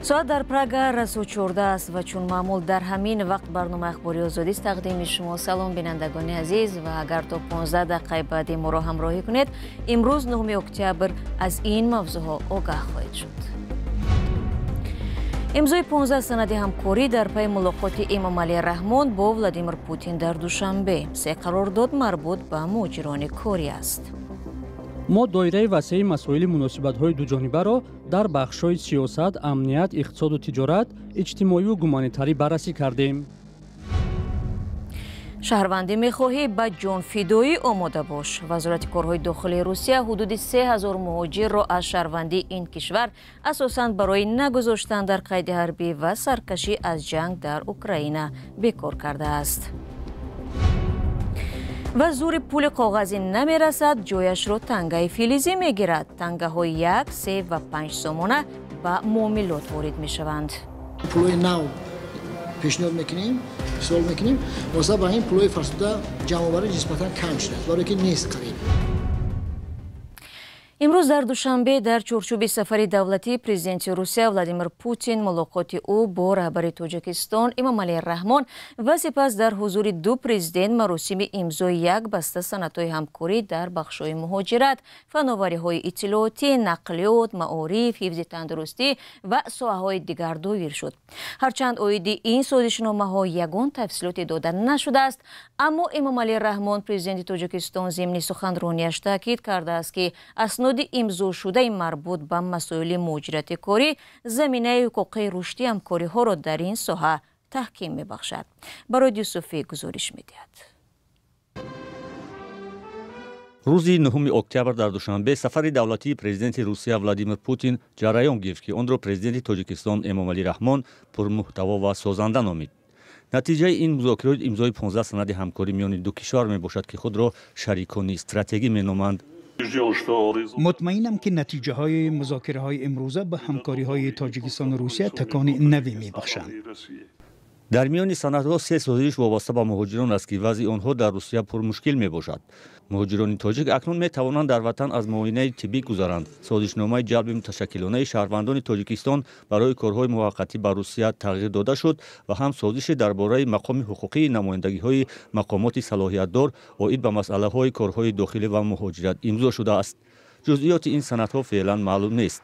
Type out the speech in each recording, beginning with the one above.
Соат дар Прага расо 14 аст ва чун маъмул дар ҳамин вақт барномаи Ахбори Озодист тақдими шумо. Салом бинандагони азиз, ва агар то 15 дақиқаи баъди моро ҳамроҳӣ кунед, имрӯз 9 октябр аз ин мавзӯъҳо огаҳ хоҳед шуд. Имзои 15 санади ҳамкорӣ дар пайи мулоқоти Эмомалӣ Раҳмон бо Владимир Путин дар Душанбе. Се қарордод марбут ба муҳоҷирони корӣ аст. Мо доираи васеи масоили муносибатҳои дуҷонибаро дар бахшҳои сиёсат, амният, иқтисоду тиҷорат, иҷтимоию гуманитарӣ баррасӣ кардем. Шаҳрвандӣ мехоҳӣ, ба ҷонфидоӣ омода бош. Вазорати корҳои дохилии Русия ҳудуди 3000 муҳоҷирро аз шаҳрвандии ин кишвар асосан барои нагузоштан дар қайди ҳарбӣ ва саркашӣ аз ҷанг дар Украина бекор кардааст. Ва зури пули коғазӣ намерасад, ҷояшро тангаи филизӣ мегирад. Тангаҳои 1, 3 ва 5 сомона ба муомилот ворид мешаванд. Пулҳои нав пешниҳод мекунем, суол мекунем, восита ба ин пулҳои фарсуда ҷамъоварӣ нисбатан кам шудааст, барое ки нест қариб. Имрӯз дар Душанбе дар чорчӯби сафари давлатии президенти Русия Владимир Путин мулоқоти ӯ бо раҳбари Тоҷикистон Эмомалӣ Раҳмон ва сипас дар ҳузури ду президент маросими имзои як баста санадҳои ҳамкорӣ дар бахшҳои муҳоҷират, фановариҳои иттилоотӣ, нақлиёт, маориф, ҳифзи тандурустӣ ва соҳаҳои дигар доир шуд. Ҳарчанд оиди ин созишномаҳо ягон тафсилоте дода нашудааст, аммо Эмомалӣ Раҳмон, президенти Тоҷикистон, зимни суханронияш таъкид кардааст, ки асноди имзошудаи марбут ба масоили муҳоҷирати корӣ заминаи ҳуқуқии рушди ҳамкориҳоро дар ин соҳа таҳким мебахшад. Барои Юсуфӣ гузориш медиҳад. Рӯзи 9 октябр дар Душанбе сафари давлатии президенти Русия Владимир Путин ҷараён гирифт, ки онро президенти Тоҷикистон Эмомалӣ Раҳмон пурмуҳтаво ва созанда номид. Натиҷаи ин музокирот имзои 15 санади ҳамкорӣ миёни ду кишвар мебошад, ки худро шарикони стратегӣ меноманд. Мутмаинам, ки натиҷаҳои музокираҳои имрӯза ба ҳамкориҳои Тоҷикистону Русия такони наве мебахшанд. Дар миёни санадҳо се созиш вобаста ба муҳоҷирон аст, ки вазъи онҳо дар Русия пурмушкил мебошад. Муҳоҷирони тоҷик акнун метавонанд дар ватан аз муоинаи тиббӣ гузаранд. Созишномаи ҷалби муташаккилонаи шаҳрвандони Тоҷикистон барои корҳои муваққатӣ ба Русия тағйир дода шуд ва ҳам созише дар бораи мақоми ҳуқуқии намояндагиҳои мақомоти салоҳиятдор оид ба масъалаҳои корҳои дохилӣ ва муҳоҷират имзо шудааст. Ҷузъиёти ин санадҳо феълан маълум нест.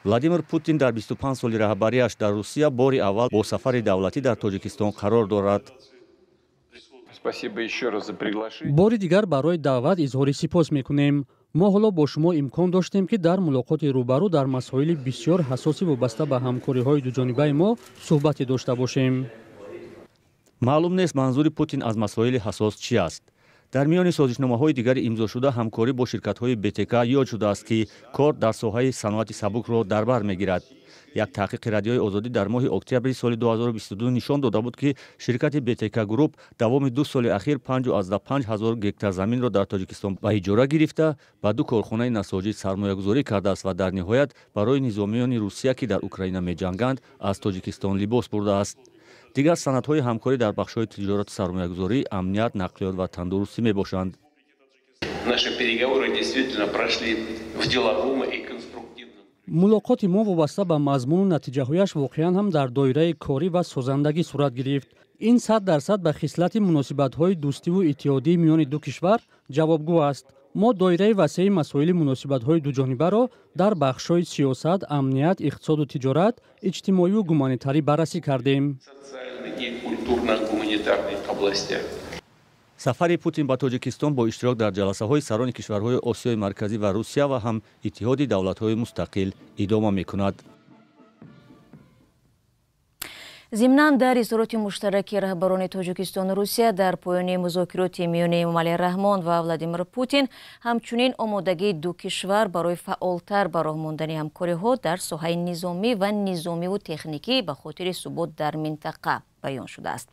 Владимир Путин дар 25 соли раҳбарияш дар Русия бори аввал бо сафари давлатӣ дар Тоҷикистон қарор дорад. Бори дигар барои даъват изҳори сипос мекунем. Мо ҳоло бо шумо имкон доштем, ки дар мулоқоти рӯбарӯ дар масоили бисёр ҳассоси вобаста ба ҳамкориҳои дуҷонибаи мо суҳбате дошта бошем. Маълум нест, манзури Путин аз масоили ҳассос чи аст. Дар миёни созишномаҳои дигари имзошуда ҳамкорӣ бо ширкатҳои БТК ёд шудааст, ки кор дар соҳаи саноати сабукро дар бар мегирад. Як таҳқиқи Радиои Озодӣ дар моҳи октябри соли 2022 нишон дода буд, ки ширкати БТК Групп давоми 2 соли ахир 5,5 ҳазор гектар заминро дар Тоҷикистон ба иҷора гирифта, ба ду корхонаи насоҷӣ сармоягузорӣ кардааст ва дар ниҳоят барои низомиёни Русия, ки дар Украина меҷанганд, аз Тоҷикистон либос бурдааст. Дигар санадҳои ҳамкорӣ дар бахшҳои тиҷорату сармоягузорӣ, амният, нақлиёт ва тандурустӣ мебошанд. Мулоқоти мо вобаста ба мазмуну натиҷаҳояш воқеан ҳам дар доираи корӣ ва созандагӣ сурат гирифт. Ин 100% ба хислати муносибатҳои дӯстиву иттиҳодии миёни ду кишвар ҷавобгӯ аст. Мо доираи васеи масоили муносибатҳои дуҷонибаро дар бахшҳои сиёсат, амният, иқтисоду тиҷорат, иҷтимоию гуманитарӣ баррасӣ кардем. Сафари Путин ба Тоҷикистон бо иштирок дар ҷаласаҳои сарони кишварҳои Осиёи Марказӣ ва Русия ва ҳам Иттиҳоди давлатҳои мустақил идома мекунад. Зимнан дар изҳороти муштараки раҳбарони Тоҷикистону Русия дар поёни музокироти миёни Эмомалӣ Раҳмон ва Владимир Путин ҳамчунин омодагии ду кишвар барои фаъолтар ба роҳ мондани ҳамкориҳо дар соҳаи низомӣ ва низомиву техникӣ ба хотири субот дар минтақа баён шудааст.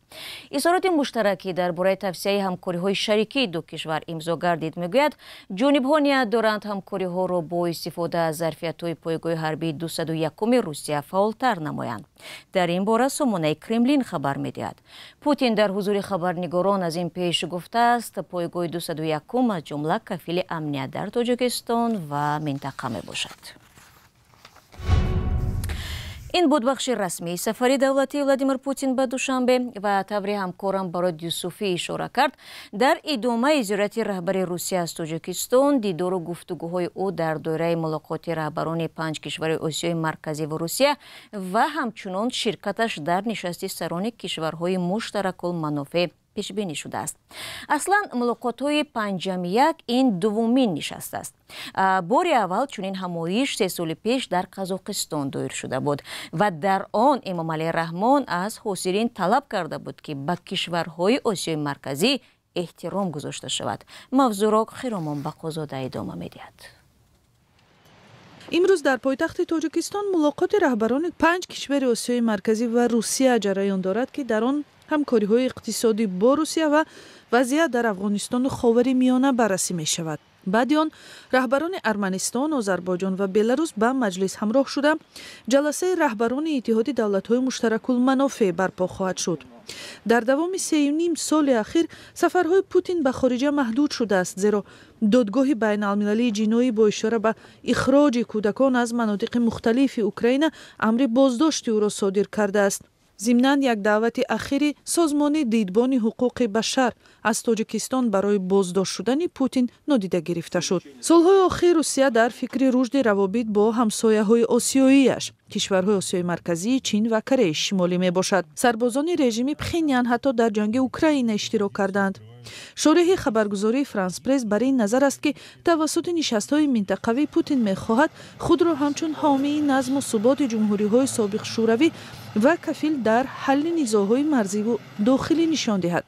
Изҳороти муштаракӣ дар бораи тавсияи ҳамкориҳои шарикии ду кишвар имзо гардид, мегӯяд, ҷонибҳо ният доранд ҳамкориҳоро бо истифода аз зарфиятҳои пойгоҳи ҳарбии 201-уми Русия фаъолтар намоянд. Дар ин бора сомонаи Кремлин хабар медиҳад. Путин дар ҳузури хабарнигорон аз ин пеш гуфтааст, пойгоҳи 201-ум аз ҷумла кафили амният дар Тоҷикистон ва минтақа мебошад. Ин буд бахши расмии сафари давлатии Владимир Путин ба Душанбе ва тавре ҳамкорам Барод Юсуфӣ ишора кард, дар идомаи зиёрати раҳбари Русия аз Тоҷикистон дидору гуфтугӯҳои ӯ дар доираи мулоқоти раҳбарони панҷ кишвари Осиёи Марказӣ ва Русия ва ҳамчунон ширкаташ дар нишасти сарони кишварҳои муштаракулманофеъ пешбинӣ шудааст. Аслан мулоқотҳои 5+1 ин дуввумин нишаст аст. Бори аввал чунин ҳамоиш 3 соли пеш дар Қазоқистон доир шуда буд ва дар он Эмомалӣ Раҳмон аз ҳосирин талаб карда буд, ки ба кишварҳои Осиёи Марказӣ эҳтиром гузошта шавад. Мавзӯъро Хиромон Бақозода идома медиҳад. Имрӯз дар пойтахти Тоҷикистон мулоқоти раҳбарони панҷ кишвари Осиёи Марказӣ ва Русия ҷараён дорад, ки дар он ҳамкориҳои иқтисодӣ бо Русия ва вазъият дар Афғонистону Ховари Миёна баррасӣ мешавад. Баъди он раҳбарони Арманистон, Озарбойҷон ва Беларус ба маҷлис ҳамроҳ шуда, ҷаласаи раҳбарони Иттиҳоди давлатҳои муштаракулманофеъ барпо хоҳад шуд. Дар давоми 3,5 соли ахир сафарҳои Путин ба хориҷа маҳдуд шудааст, зеро додгоҳи байналмилалии ҷиноӣ бо ишора ба ихроҷи кӯдакон аз манотиқи мухталифи Украина амри боздошти ӯро содир кардааст. Зимнан як даъвати ахири созмони дидбони ҳуқуқи башар аз Тоҷикистон барои боздошт шудани Путин нодида гирифта шуд. Солҳои охир Русия дар фикри рушди равобит бо ҳамсояҳои осиёияш, кишварҳои Осиёи Марказӣ, Чин ва Кореяи Шимолӣ мебошад. Сарбозони режими Пхенян ҳатто дар ҷанги Украина иштирок карданд. Шореҳи хабаргузории Франс Пресс бар ин назар аст, ки тавассути нишастҳои минтақавӣ Путин мехоҳад худро ҳамчун ҳомии назму суботи ҷумҳуриҳои собиқ шӯравӣ ва кафил дар ҳалли низоъҳои марзиву дохилӣ нишон диҳад.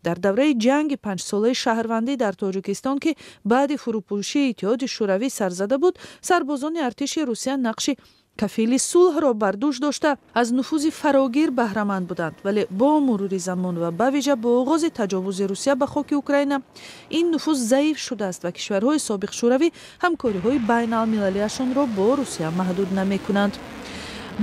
Дар давраи ҷанги панҷсолаи шаҳрвандӣ дар Тоҷикистон, ки баъди фурӯпӯшии Иттиҳоди Шӯравӣ сар зада буд, сарбозони артиши Русия нақши кафили сулҳро бар дӯш дошта, аз нуфузи фарогир баҳраманд буданд. Вале бо мурури замон ва ба вижа бо оғози таҷовузи Русия ба хоки Украина ин нуфуз заиф шудааст ва кишварҳои собиқ шӯравӣ ҳамкориҳои байналмилалиашонро бо Русия маҳдуд намекунанд.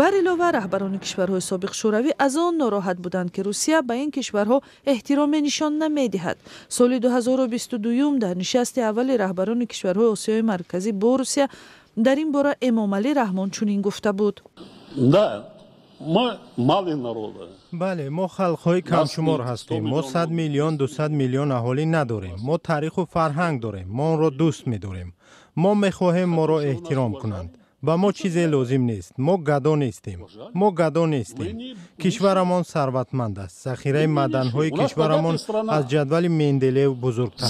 Бар илова, раҳбарони кишварҳои собиқ шӯравӣ аз он нороҳат буданд, ки Русия ба ин кишварҳо эҳтироме нишон намедиҳад. Соли 2022 дар нишасти аввали раҳбарони кишварҳои Осиёи Марказӣ бо Русия дар ин бора Эмомалӣ Раҳмон чунин гуфта буд. Бале, мо халқҳои камшумор ҳастем. Мо 100 миллион, 200 миллион аҳолӣ надорем. Мо таъриху фарҳанг дорем, мо онро дӯст медорем. Мо мехоҳем моро эҳтиром кунанд. Ба мо чизе лозим нест. Мо гадо нестем, мо гадо нестем. Кишварамон сарватманд аст. Захираи маъданҳои кишварамон аз ҷадвали Менделеев бузургтар.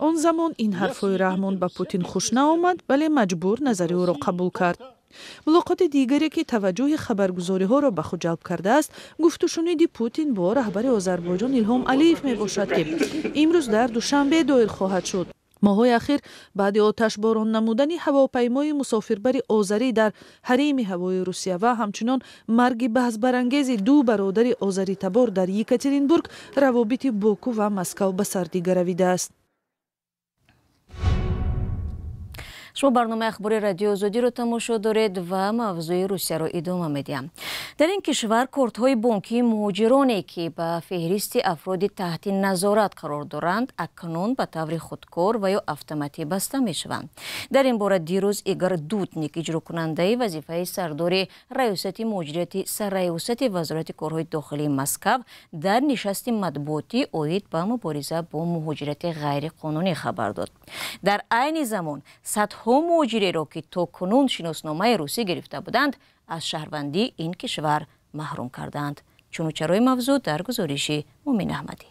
Он замон ин ҳарфҳои Раҳмон ба Путин хуш наомад, вале маҷбур назари ӯро қабул кард. Мулоқоти дигаре, ки таваҷҷӯҳи хабаргузориҳоро ба худ ҷалб кардааст, гуфтушуниди Путин бо раҳбари Озарбойҷон Илҳом Алиев мебошад, ки имрӯз дар Душанбе доир хоҳад шуд. Моҳҳои ахир баъди оташборон намудани ҳавопаймои мусофирбари озарӣ дар ҳарими ҳавои Русия ва ҳамчунон марги баҳсбарангези ду бародари озаритабор дар Екатеринбург равобити Боку ва Москав ба сардӣ гаравидааст. Шумо барномаи ахбори Радиои Озодиро тамошо доред ва мавзӯи Русияро идома медиҳам. Дар ин кишвар кортҳои бонкии муҳоҷироне, ки ба феҳристи афроди таҳти назорат қарор доранд, акнун ба таври худкор ва ё автоматӣ баста мешаванд. Дар ин бора дирӯз Игор Дутник, иҷрокунандаи вазифаи сардори раёсати муҳоҷирати сарраёсати Вазорати корҳои дохилии Москав, дар нишасти матбуотӣ оид ба мубориза бо муҳоҷирати ғайриқонунӣ хабар дод. Дар айни замон садҳо муҳоҷиреро, ки то кунун шиносномаи русӣ гирифта буданд, аз шаҳрвандии ин кишвар маҳрум карданд. Чуну чарои мавзӯъ дар гузориши Мумин Аҳмадӣ.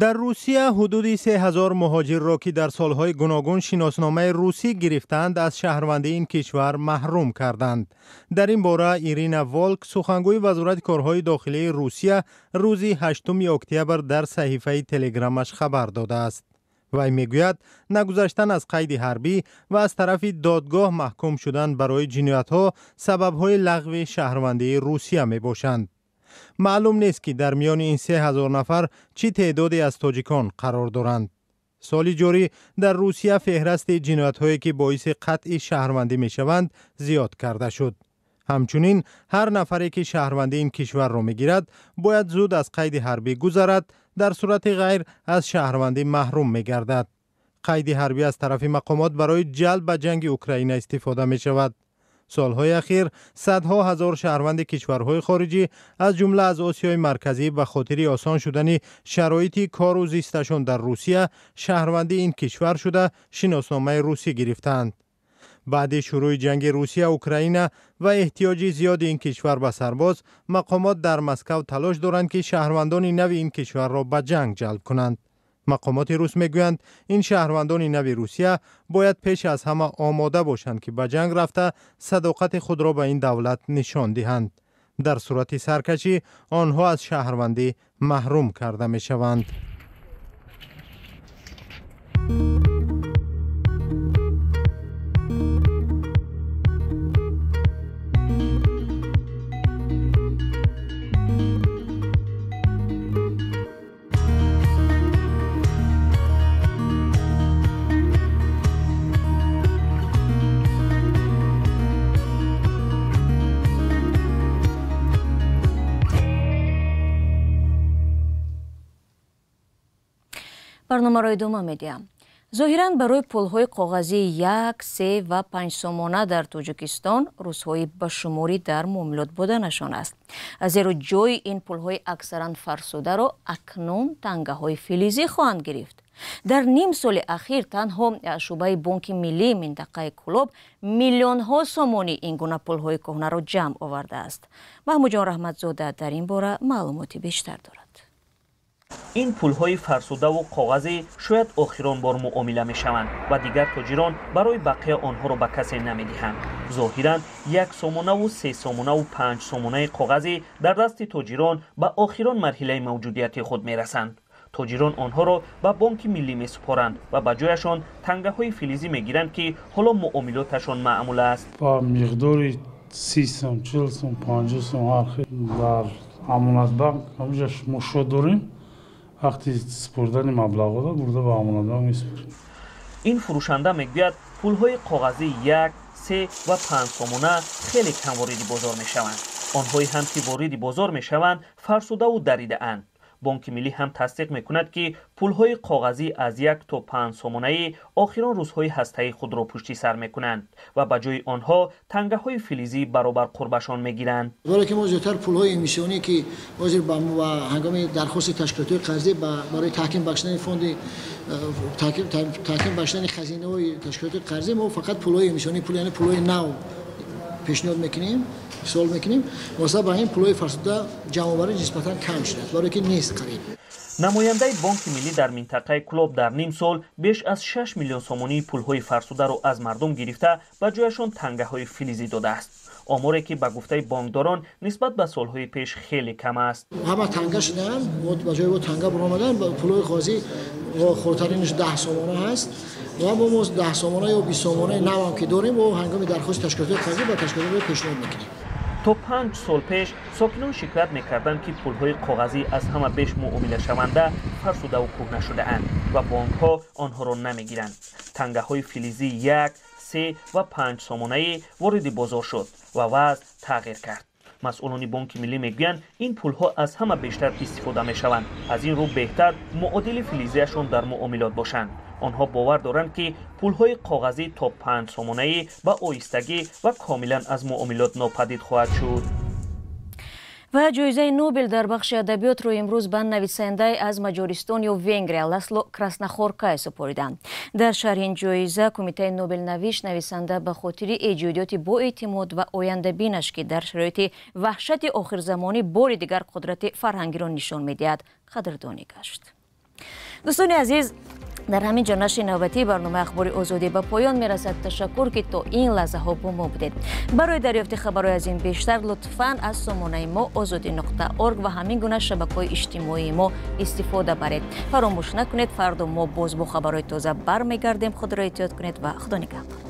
Дар Русия ҳудуди 3000 муҳоҷирро, ки дар солҳои гуногун шиносномаи русӣ гирифтаанд, аз шаҳрвандии ин кишвар маҳрум карданд. Дар ин бора Ирина Волк, сухангӯи Вазорати корҳои дохилии Русия, рӯзи 8 октябр дар саҳифаи Телеграмаш хабар додааст. Вай мегӯяд, нагузаштан аз қайди ҳарбӣ ва аз тарафи додгоҳ маҳкум шудан барои ҷиноятҳо сабабҳои лағви шаҳрвандии Русия мебошанд. Маълум нест, ки дар миёни ин 3000 нафар чӣ теъдоде аз тоҷикон қарор доранд. Соли ҷорӣ дар Русия феҳрасти ҷиноятҳое, ки боиси қатъи шаҳрвандӣ мешаванд, зиёд карда шуд. Ҳамчунин ҳар нафаре, ки шаҳрвандии ин кишварро мегирад, бояд зуд аз қайди ҳарбӣ гузарад, дар сурати ғайр аз шаҳрвандӣ маҳрум мегардад. Қайди ҳарбӣ аз тарафи мақомот барои ҷалб ба ҷанги Украина истифода мешавад. Солҳои ахир садҳо ҳазор шаҳрванди кишварҳои хориҷӣ, аз ҷумла аз Осиёи Марказӣ, ба хотири осон шудани шароити кору зисташон дар Русия шаҳрванди ин кишвар шуда, шиносномаи русӣ гирифтаанд. Баъди шурӯи ҷанги Русия Украина ва эҳтиёҷи зиёди ин кишвар ба сарбоз, мақомот дар Москав талош доранд, ки шаҳрвандони нави ин кишварро ба ҷанг ҷалб кунанд. Мақомоти рус мегӯянд, ин шаҳрвандони нави Русия бояд пеш аз ҳама омода бошанд, ки ба ҷанг рафта садоқати худро ба ин давлат нишон диҳанд. Дар сурати саркашӣ онҳо аз шаҳрвандӣ маҳрум карда мешаванд. Барномаро идома медиҳам. Зоҳиран барои пулҳои коғазии 1, 3 ва 5 сомона дар Тоҷикистон рӯзҳои ба шуморӣ дар муомилот буданашон аст. Зеро ҷои ин пулҳои аксаран фарсударо акнун тангаҳои филизӣ хоҳанд гирифт. Дар ним соли ахир танҳо шӯъбаи Бонки Миллии минтақаи Кӯлоб миллионҳо сомонӣ ин гуна пулҳои кӯҳнаро ҷамъ овардааст. Маҳмудҷон Раҳматзода дар ин бора маълумоти бештар дорад. Ин пулҳои фарсудаву коғазӣ шояд охирон бор муомила мешаванд ва дигар тоҷирон барои бақия онҳоро ба касе намедиҳанд. Зоҳиран 1 сомонаву 3 сомонаву 5 сомонаи коғазӣ дар дасти тоҷирон ба охирон марҳилаи мавҷудияти худ мерасанд. Тоҷирон онҳоро ба Бонки Миллӣ месупоранд ва ба ҷояшон тангаҳои филизӣ мегиранд, ки ҳоло муомилоташон маъмул аст. Ба миқдори 30 сом, 40 сом, 50 сом ҳар хел дар Амонатбанк ҳамҷа мо шод дорем. Вақти супурдани маблағҳоро бурда ба Амонатбанк месупорем. Ин фурӯшанда мегӯяд, пулҳои коғазии 1, 3 ва 5 сомона хеле кам вориди бозор мешаванд. Онҳое ҳам ки вориди бозор мешаванд, фарсудаву даридаанд. Бонки Миллӣ ҳам тасдиқ мекунад, ки пулҳои коғазӣ аз 1 то 5 сомонаи охирон рӯзҳои ҳастаи худро пушти сар мекунанд ва ба ҷои онҳо тангаҳои филизӣ баробар қурбашон мегиранд. Барое ки мо зиёдтар пулҳои эмиссионӣ, ки ҳозир ба ҳангоми дархости ташкилотҳои қарзӣ барои таҳким бахшидани фонди таҳким бахшидани хазинаҳои ташкилотҳои қарзӣ, мо фақат пулҳои эмиссионӣ, яъне пулҳои нав пешниҳод мекунем, савол мекунем. Васла ба ин пулҳои фарсуда ҷамъоварӣ нисбатан кам шудааст, барое ки нест қариб. Намояндаи Бонки Миллӣ дар минтақаи Кӯлоб дар ним сол беш аз 6 миллион сомонии пулҳои фарсударо аз мардум гирифта ба ҷояшон тангаҳои филизӣ додааст. Оморе ки ба гуфтаи бонкдорон нисбат ба солҳои пеш хеле кам аст. Ҳама танга шуданд, ба ҷои о танга баромаданд. Пулҳои коғазӣ хурдтаринаш 10 сомона ҳаст ва мо 10 сомона ё 20 сомонаи навам ки дорем, мо ҳангоми дархости ташкилотҳои қарзӣ ба ташкилотҳо пешниҳод мекунем. То 5 сол пеш сокинон шикоят мекарданд, ки пулҳои коғазӣ аз ҳама беш муомилашаванда фарсудаву кӯҳна шудаанд ва бонкҳо онҳоро намегиранд. Тангаҳои филизӣ 1, 3 ва 5 сомонаӣ вориди бозор шуд ва вазъ тағйир кард. Масъулони Бонки Миллӣ мегӯянд, ин пулҳо аз ҳама бештар истифода мешаванд. Аз ин рӯ беҳтар муодили филизиашон дар муомилот бошанд. Онҳо бовар доранд, ки пулҳои коғазӣ то 5 сомонаӣ ба оҳистагӣ ва комилан аз муомилот нопадид хоҳад шуд. Ва ҷоизаи Нобел дар бахши адабиётро имрӯз ба нависандаи аз Маҷористон ё Венгрия Ласло Краснахоркай супориданд. Дар шарҳи ин ҷоиза Кумитаи Нобел навишт, нависанда ба хотири эҷодиёти боэътимод ва ояндабинаш, ки дар шароити ваҳшати охирзамонӣ бори дигар қудрати фарҳангиро нишон медиҳад, қадрдонӣ гашт. Дӯстони азиз, дар ҳамин ҷо нашри навбатии барномаи Ахбори Озодӣ ба поён мерасад. Ташаккур, ки то ин лаҳзаҳо бо мо будед. Барои дарёфти хабарҳои аз ин бештар лутфан аз сомонаи мо ozodi.org ва ҳамин гуна шабакаҳои иҷтимоии мо истифода баред. Фаромӯш накунед, фардо мо боз бо хабарҳои тоза бармегардем. Худро эҳтиёт кунед ва Худо нигаҳбон.